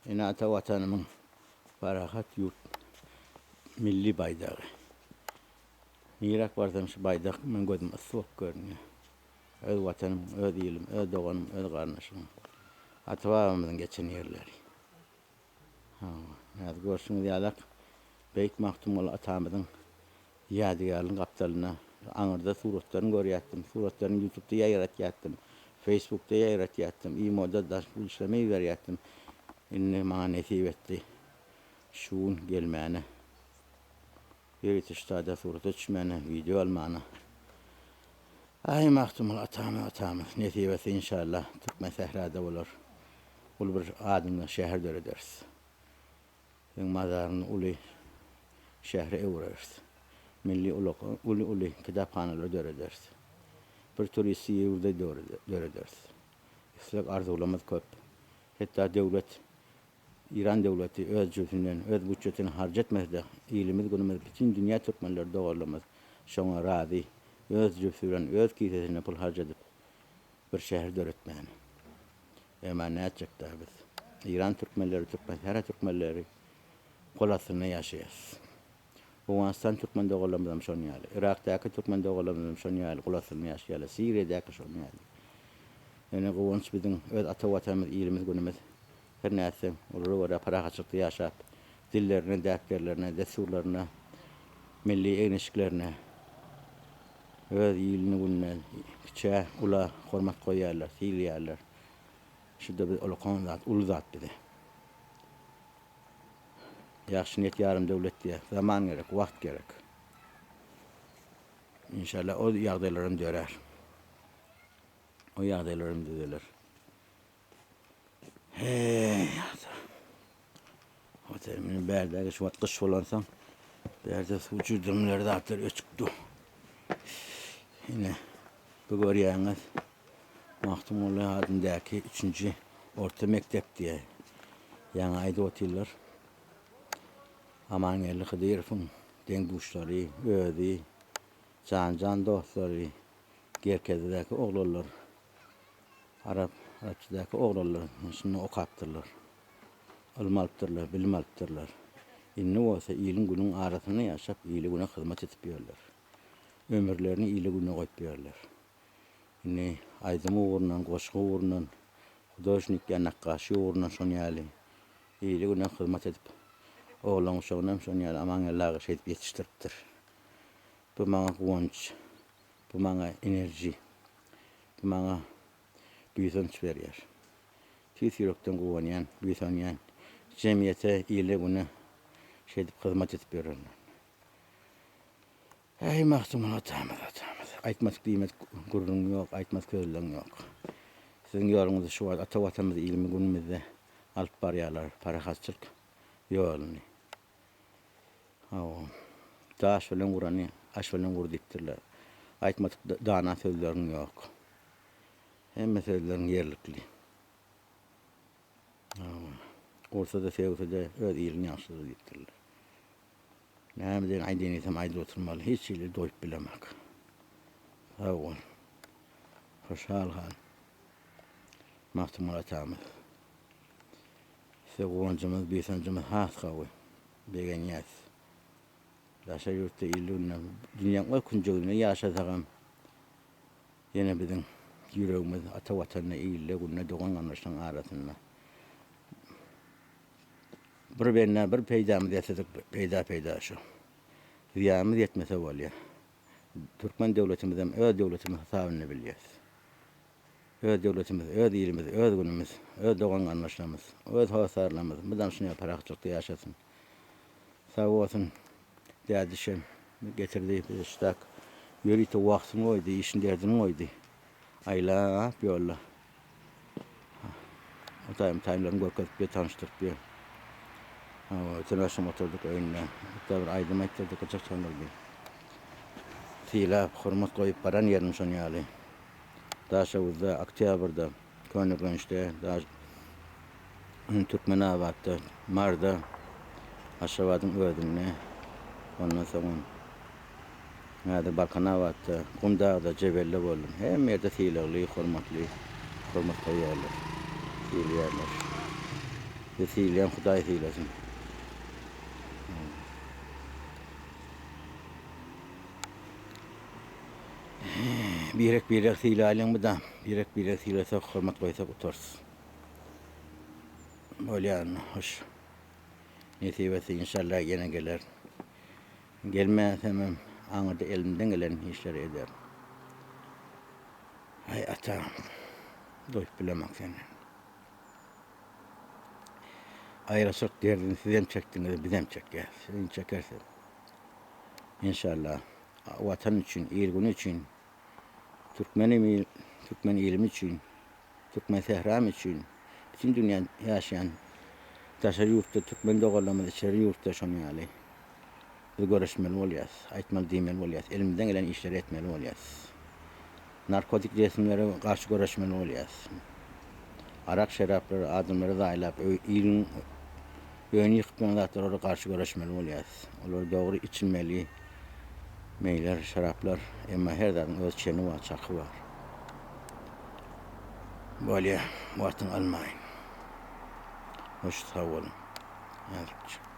Ene ata watanymyň parahat ýurt milli baýdagy. Niräk barsam şu baýdak meň gözüme yssy bolup görünýär. Öz watanym, öz ilim, öz doganym, öz garyndaşym. Ata babamyzyň geçen ýerleri. Hawa, häzir görşüňiz ýalak beýik Magtymguly atamyzyň Ýadygärligiň gapdalynda aňyrda suratlaryny görýärdim. Suratlaryny ýutubda ýaýratýardym. Feýsbukda ýaýratýardym. Imoda daş gülüşleme iberýärdim. Indi maňa nesip etdi şu gün gelmäne. Ýörite şu taýda surata düşmäne, wideo almana. Aý Magtymguly atamyz atamyz nesip etse inşallah türkmen sährada bolar. Uly bir adyňda şäher dörederis. Seň mazaryňy uly şähre öwreris. Milli uly-uly kitaphanalar dörederis. Bir turistik ýurdy dörederis. Isleg-arzuwlarymyz köp. Hatda döwlet, Eýran döwleti öz jübüsinden, öz býujetini harç etmese-de, ilimiz-günümiz, bütin dünýä türkmenleri doganlarymyz şoňa razy, öz jübüsi bilen, öz kisesinden pul harç edip, bir şäher döretmäne. Emma nätjek-dä biz? Eýran türkmenleri, Türkmensähra türkmenleri gol astynda ýaşaýas. Owganystan türkmen doganlarymyzam şon ýaly. Yrakdaky türkmen doganlarymyzam şon ýaly gol astynda ýaşaýarlar. Siriýadaky şon ýaly. Ýöne guwanç biziň öz ata watanymyz, ilimiz, günümiz. Her nätseň, olara görä parahatçylykda ýaşap, dillerine, däplerlerine, dessurlaryna, milli egin-eşiklerine, öz ilini-gününe, kiçä, ula hormat goýýarlar, sylaýarlar. Şu-da bir ulakan zat, uly zat bize. Ýagşy niýet ýarym döwlet diýýär. Zaman gerek, wagt gerek. Inşallah o ýagdaýlaram dörär. O ýagdaýlaram düzeler. Heý, ata. Otel meni bärdäki şu wagt gyş bolansoň, bärde suw çüwdürimleri zatlar öçükdi. Ine, bu görýäňiz Magtymguly adyndaky üçünji orta mekdep diýýär. Ýaňy aýdyp otyrlar. Amangeldi Hydyrowyň deň-duşlary, özi, jan-jan dostlary, Gerkezdäki oglanlar Arap, arapçadaky oglanlar şunda okapdyrlar. Ylym alypdyrlar, bilim alypdyrlar. Indi bolsa iliň-günüň arasynda ýaşap, ile-güne hyzmat edip ýörler. Ömürlerini ile-güne goýup ýörler. Indi aýdym ugrundan, goşgy ugrundan, hudožnik ýa nakgaşy ugrundan şon ýaly ile-güne hyzmat edip, oglan-uşagyny hem şon ýaly Amangeldi aga şeýdip ýetişdiripdir. Bu maňa guwanç, bu maňa enerji. Bu maňa buýsanç berýär. Tüýs ýürekden guwanýan, buýsanýan. Jemgyýete, ile-güne şeýdip hyzmat edip ýörenler. Äý, Magtymguly atamyz, atamyz. Aýtmadyk diýmedik gürrüň ýok, aýtmadyk sözleň ýok. Siziň ýoluňyzy şu wagt ata Watanymyz ilimi-günümizde alyp barýarlar, parahatçylyk ýoluny. Hawa. Daş bilen gurany aş bilen gur diýipdirler. Aýtmadyk dana sözleriň ýok. Hemme sözleriň ýerlikli. Hawa. Ursa-da, sögse-de öz iliň ýagşydyr diýipdirler. Näme diýen aýdaýyn diýsem aýdyp oturmaly. Hiç hili doýup bilemok. Sag bol. Hoşal gal. Magtymguly atamyz. Size guwanjymyz, buýsanjymyz has gawy. Begenýäs. Daşary ýurtda illi günde, dünýäň o künjeginde ýaşasagam, ýene biziň ýüregimiz ata Watanda, ilde, günde, dogan-garyndaşlaryň arasynda. Bir bendä bir peýdamyz ýetsedik, peýda-peýda şu. Zyýanymyz ýetmese bolýar. Türkmen döwletimizem öz döwletimiz hasabynda bilýäs. Öz döwletimiz, öz ilimiz, öz günümiz, öz dogan-garyndaşlarymyz, öz hossarlarymyz mydam şuny ýaly parahatçylykda ýaşasyn. Sag bolsun dädişem getirdi bizi şutak ýörite wagtyny goýdy, işini derdini goýdy. Aýlap ýolda. O taýym taýymlaryny görkezip ýör, tanyşdyryp ýör. Hawa, öten agşam oturdyk öýünde. Hatda bir aýdym aýtdyrdy, gyjak çaldyrdy. Sylap, hormat goýup baran ýerim şon ýaly. Daşoguzda, Oktýabrda, Köneürgençde, Türkmenabatda, Marda, Aşgabadyň özünde, ondan soňam häzir Balkanabatda, Gumdagda, Jebelde boldum. Hemme ýerde sylagly, hormatly, hormat goýýarlar, sylaýarlar. Sizi sylaýan Hudaý sylasyn. Birek birek sylaýlyň bu da. Birek birek sylasak, hormat goýsak utarys. Bolýar, hoş. Nesip etse inşallah ýene geler. Gelmäsemem aňyrda elimden gelen işleri ederin. Aý ata, doýup bilemok senden. Aýraçylyk derdini sizem çekdiňiz, bizem çekýäs. Indi çekeris. Inşallah Watan üçin, il-gün üçin, türkmenim, türkmen ilim üçin, türkmen sähram üçin, bütin dünýä ýaşaýan daşary ýurtda türkmen doganlarymyz içeri ýurtda şonuň ýaly biz göreşmeli bolýas, aýtmaly diýmeli bolýas, elimizden gelen işleri etmeli bolýas. Narkotik jisimlere garşy göreşmeli bolýas. Arak şeraplary adamlary zaýalap iliň öýüni ýykyp ýören zatlar olara garşy göreşmeli bolýas. Olar dogry içilmeli meýler, şaraplar, emma her zadyň öz çeni bar, çaky bar. Bolýa, wagtyňy almaýyn. Hoş sag boluň. Häzirlikçe.